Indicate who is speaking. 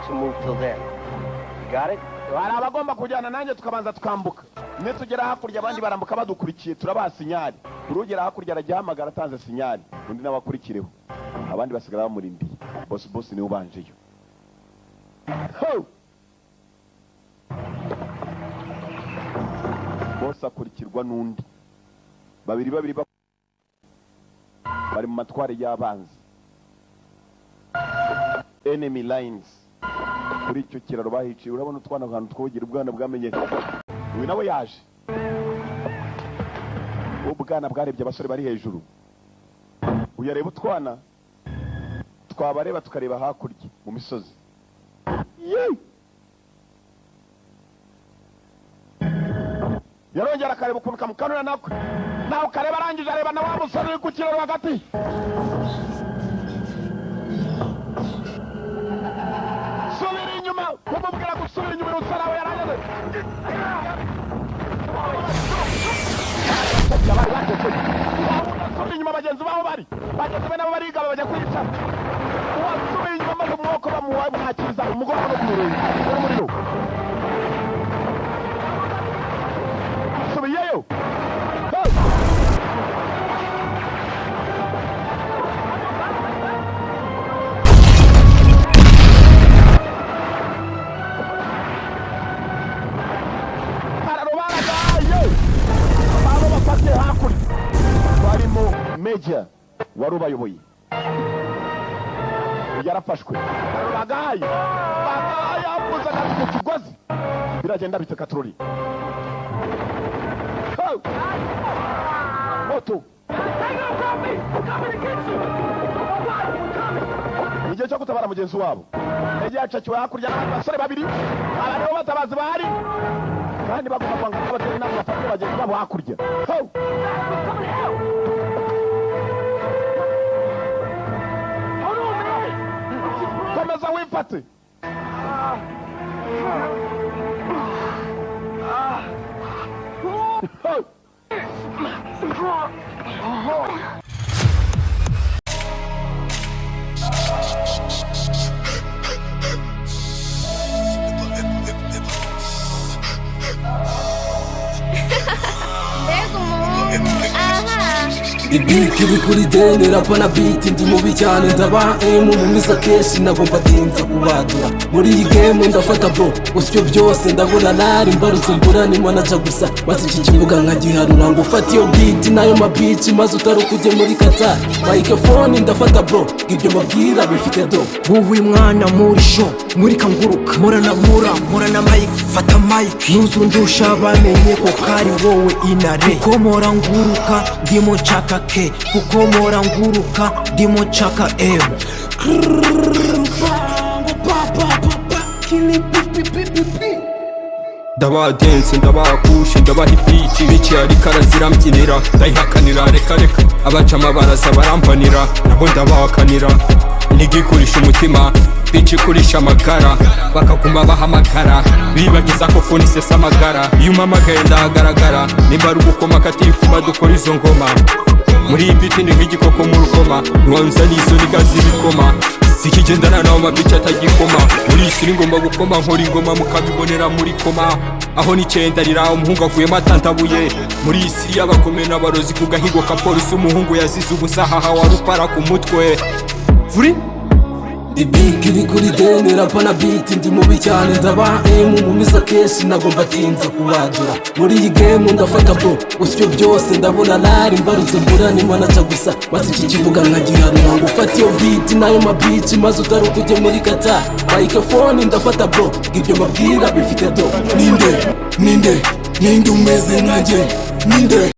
Speaker 1: makes a move till then. You got it?
Speaker 2: Hari abagomba kujyana nanjye, tukabanza tukambuka. Nitugera hakurya, abandi barambuka badukurikiye, turabaha signal. Urugera hakurya arajya ahamagara atanze signal, undi nawe akurikireho, abandi basigara bamurindiye. Bosi, bosi niwe ubanjeyo. Ho! Bosi akurikirwa n'undi, babiri babiri bari mu matware y'abanzi, enemy lines. Kuri icyo kiraro bahiciye, urabona utwana ahantu twogera, ubwana bwamenye. Uyu nawe yaje, ubwana bwarebye abasore bari hejuru. Uyu areba utwana, twabareba tukareba hakurya mu misozi. Yeee! Yarongera akareba ukuntu kamukanura nakwe nawe ukareba. Arangije areba na wa musore uri ku kiraro hagati. Subira inyuma, kumubwira gusubira inyuma, umusore aho yarageze. Basubira inyuma, bagenzi babo bari bagenzi be nabo barigaba bajya kwica. Uwasubiye inyuma maze umwoko bamuhakiriza umugongo no ku murenge n'umuriro. Subiyeyo. Hey! Kararo baragaye, abo bafatiye hakurya barimo meja wari ubayoboye yarafashwe. Bagaye bagaye, avuze agati ku kigozi, biragenda bite katurori? Hey! Moto ni igihe cyo gutabara mugenzi wabo. Yagiye acakiwe hakurya n'abandi basore babiri. Aba nibo batabazi bahari kandi bagomba kwanga ko batera inama, bafate bagenzi babo hakurya. Ho! Komeza wifate. Ho!
Speaker 3: Mbega umuhungu aha!
Speaker 4: Ibiki iri kuri deni rapa na beat, ndi mubi cyane, ndabaha emu mu misa kenshi, nabo mbatinza kubadura muri iyi game. Ndafata bro usyo byose, ndabura nari mbarutse, mbura ni manager gusa, maze iki kibuga nkagiharura ngo ufate iyo beat n'ayo mabici, maze utaruka ujye muri Qatar. Microphone ndafata bro, ibyo mbabwira bifite do.
Speaker 5: Wowe mwana muri sho muri kanguruka, murana mura murana mic, fata mic nuzundusha, bamenye ko kari wowe inare, kuko mpora nguruka ndimo nshaka k, kuko mpora nguruka ndimo nshaka m.
Speaker 6: Ndabadense, ndabakushe, ndabaha ibici biki, ariko arazirambyinira, ndayihakanira, reka reka. Abacama baraza barampanira, nabo ndabahakanira. Ntigikurisha umutima bici, ikurisha amagara, bakaguma bahamagara bibagiza ko fone isesa amagara. Iyo umpamagaye ndahagaragara, nimba ari ugukoma katikuma dukora izo ngoma. Muri iyi biti ni nk'igikoko mu rukoma, ntiwanzaniye izo niga z'ibikoma, zikigendana nawe mabici atagikoma. Muri iyi si ngomba gukoma, nkora ingoma mukabibonera muri koma, aho nicendarira umuhungu avuyemo atandabuye. Muri iyi si y'abakome n'abarozi, ku gahigo ka polisi umuhungu yazize ubusa, haha wa rupara ku mutwe vuri.
Speaker 4: Ibiki iri kuri deni rapa na beat, ndi mubi cyane, ndabaha emu mu misa kenshi, ntabwo mbatinza kubadura muri iyi game. Ndafata bro usyo byose, ndabona nari mbarutse, mbura ni manager gusa, maze iki kibuga nkagiharura ngo ufate iyo beat n'ayo mabici, maze utaruka ujye muri Qatar. Microphone ndafata bro, ibyo mbabwira bifite do. Ninde, ninde, ninde umeze nkanjye, ninde?